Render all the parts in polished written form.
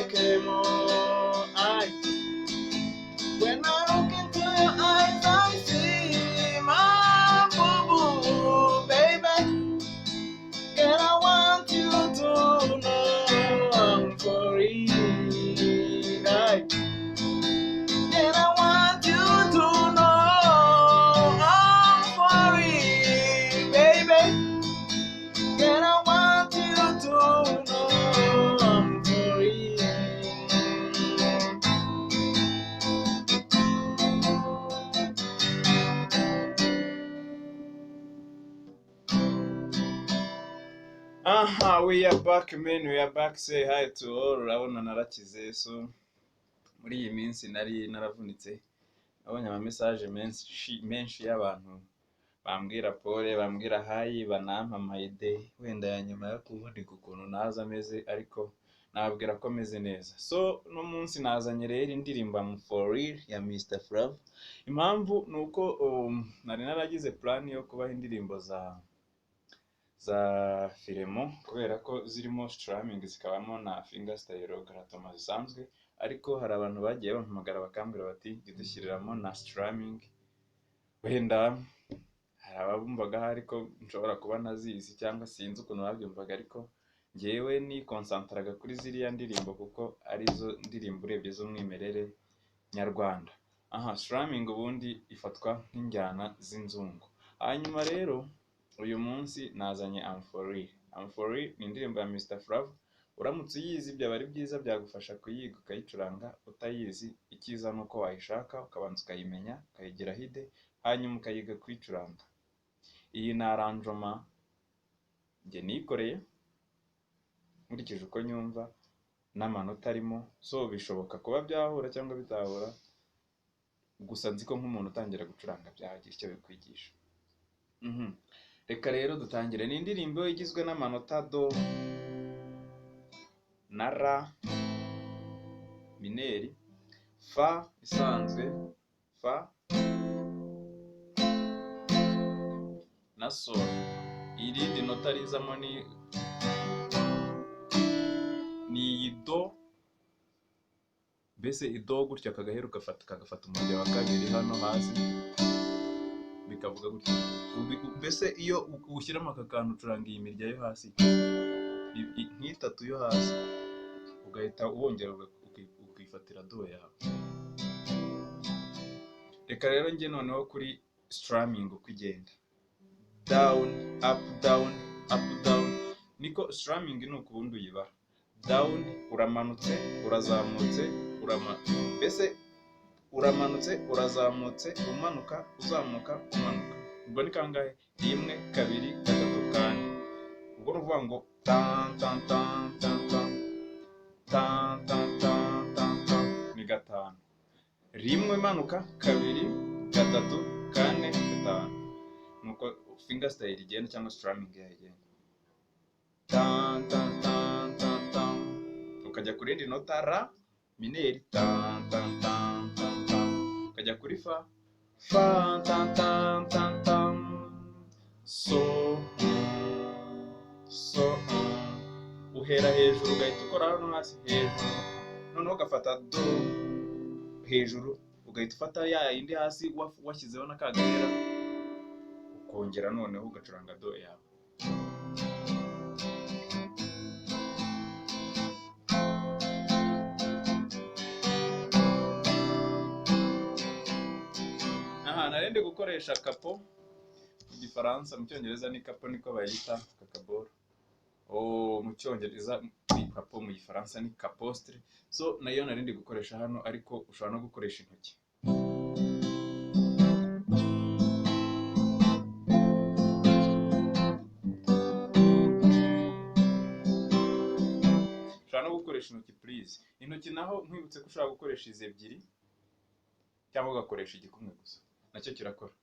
Nsekemo. I When I look into your eyes, I see my boo boo, baby. And I want you to know I'm for real. And I want you to know I'm for real, baby. And I want you to know I'm for real. Aha, we are back, man, we are back. Say hi to all. Urabona narakize. So muri iyi minsi nari naravunitse, nabonye ama message menshi menshi y'abantu bambwira pole, bambwira hi, banampa amayide wenda ya nyuma yo kuvunika ukuntu naza ameze, ariko nababwira ko ameze neza. So no munsi nazanye rero indirimbo I'm for real ya Mr Flavor. Impamvu ni uko nari naragize plan yo kubaha indirimbo za Filemo, kubera ko zirimo strumming, zikabamo na fingerstyle garatoma zisanzwe, ariko hari abantu bagiye bampamagara bakambwira bati jya udushyiriramo na strumming. Wenda hari ababumvaga ariko nshobora kuba ntazizi cyangwa sinzi ukuntu babyumvaga, ariko njyewe nikonsantaraga kuri ziriya ndirimbo kuko arizo ndirimbo urebye z'umwimerere nyarwanda. Aha, strumming ubundi ifatwa nk'injyana z'inzungu. Hanyuma rero uyu munsi nazanye I'm for real. I'm for real ni indirimbo ya Mr Flavor. Uramutse uyizi byaba ari byiza, byagufasha kuyiga ukayicuranga. Utayizi, icyiza ni uko wayishaka ukabanza ukayimenya, ukayigiraho idée, hanyuma ukayiga kuyicuranga. Iyi ni arrangement njye nikoreye nkurikije uko nyumva n'amanota arimo, so bishoboka kuba byahura cyangwa bitahura, gusa nzi ko nk'umuntu utangira gucuranga byagira icyo bikwigisha. Reka rero dutangire. Ni indirimbo igizwe n'amanota do na ra mineur, fa isanzwe, fa na sol. Irindi nota rizamo ni iyi do, mbese ido gutya akagaheru kagafata umurya wa kabiri hano hasi, bikavuga gutya. Mbese iyo ushyiramo aka kantu ucuranga iyi mirya yo hasi nk'itatu yo hasi, ugahita wongera ukifatira do yawe. Reka rero njye noneho kuri strumming uko igenda: down, up, down, up, down. Niko strumming ni uku ubundi uyibara: down, uramanutse, urazamutse, mbese uramanutse, urazamutse, umanuka, uzamuka, umanuka. Ubwo ni kangahe? Rimwe, kabiri, gatatu, kane. Ubwo ni ukuvuga ngo tan tan tan tan tan tan tan tan tan tan, ni gatanu. Rimwe manuka, kabiri, gatatu, kane, gatanu. Nuko fingerstyle igenda cyangwa strumming yayo igenda: tan tan tan tan tan, ukajya ku rindi nota ra mineur, tan tan tan tan tan, ukajya kuri fa, fa tan tan tan tan, so so. Uhera hejuru ugahita ukora hano hasi hejuru, noneho ugafata do hejuru, ugahita ufata ya yindi hasi washyizeho na ka gahera, ukongera noneho ugacuranga do yawe. Aha nari ndi gukoresha capo mu Gifaransa, mu Cyongereza ni capo, niko bayita kakaboro. Oh, mu Cyongereza ni capo, mu Gifaransa ni capostre. So nayo nari ndi gukoresha hano, ariko ushobora no gukoresha intoki. Ushobora no gukoresha intoki, please. Intoki naho nkwibutse ko ushobora gukoresha izi ebyiri cyangwa ugakoresha igikumwe gusa, nacyo kirakora.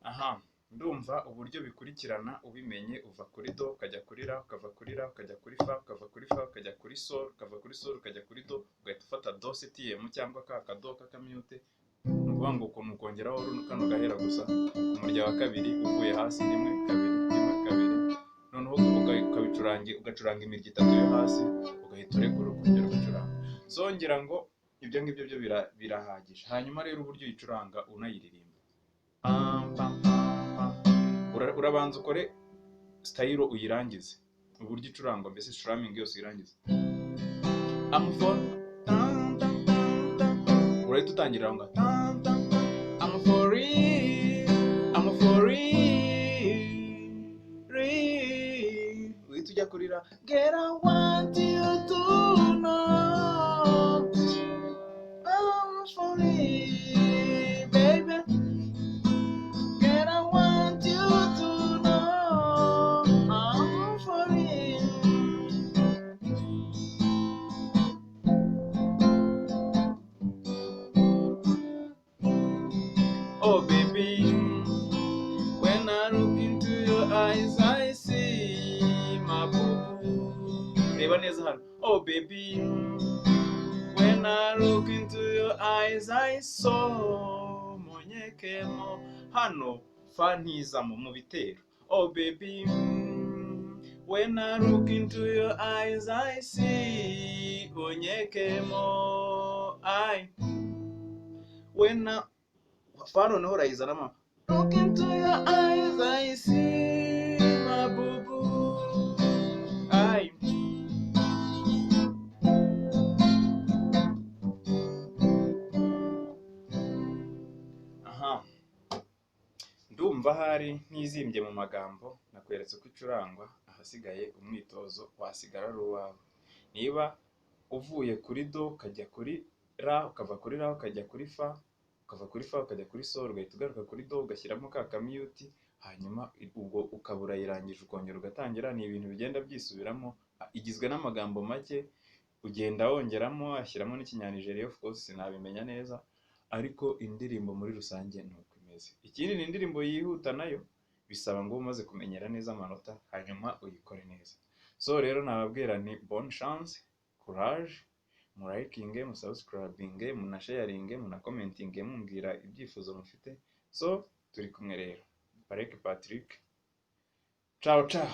Aha ndumva uburyo bikurikirana ubimenye: uva kuri do ukajya kuri ra, ukava kuri ra ukajya kuri fa, ukava kuri fa ukajya kuri sol, ukava kuri sol ukajya kuri do, ugahita ufata do septième cyangwa ka kado k'akamute. Ni ukuvuga Ukuvuga ngo ukuntu ukongeraho kano gahera gusa ku murya wa kabiri uvuye hasi, rimwe kabiri rimwe kabiri, noneho ukabicuranga, ugacuranga imirya itatu yo hasi, ugahita urekura, ukongera ugacuranga. So ngira ngo ibyo ngibyo byo birahagije. Hanyuma rero uburyo uyicuranga unayiririmba, pam pam pam pam, urabanza ukore style uyirangize, uburyo icurangwa mbese strumming yose uyirangize. I'm for tan tan tan tan, urahita utangira aho ngaho tan tan tan, I'm for real, I'm for real, real, uhita ujya kurira get I want you to know I'm for real baby, get I want you to know I'm for real. Oh baby, when I look into your eyes, I see my boo boo. Reba neza hano. Oh baby, when I look into your eyes, I saw monyekemo. Hano fa ntizamo mu bitero. Oh baby, when I look into your eyes, I see onyekemo. I when I fa noneho urayizanamo. Look into your eyes, I see my boo boo. I aha ndumva ahari ntizimbye mu magambo, nakweretse uko icurangwa, ahasigaye umwitozo wasigara ari uwawe. Niba uvuye kuri do ukajya kuri ra, ukava kuri ra ukajya kuri fa, ukava kuri fa ukajya kuri sol, ugahita ugaruka kuri do ugashyiramo ka kamiyuti, hanyuma ubwo ukaba urayirangije ukongera ugatangira. Ni ibintu bigenda byisubiramo, igizwe n'amagambo make ugenda wongeramo, ashyiramo n'ikinyanigeriya, of course sinabimenya neza, ariko indirimbo muri rusange ni uko imeze. Ikindi ni indirimbo yihuta nayo bisaba ngo ube umaze kumenyera neza amanota, hanyuma uyikore neza. So rero nababwira ni bonne chance, courage, murayikinge, musubscribinge, munasharinge, munakomentinge, mumbwira ibyifuzo mufite. So turi kumwe rero, Bareke Patrick, ciao ciao.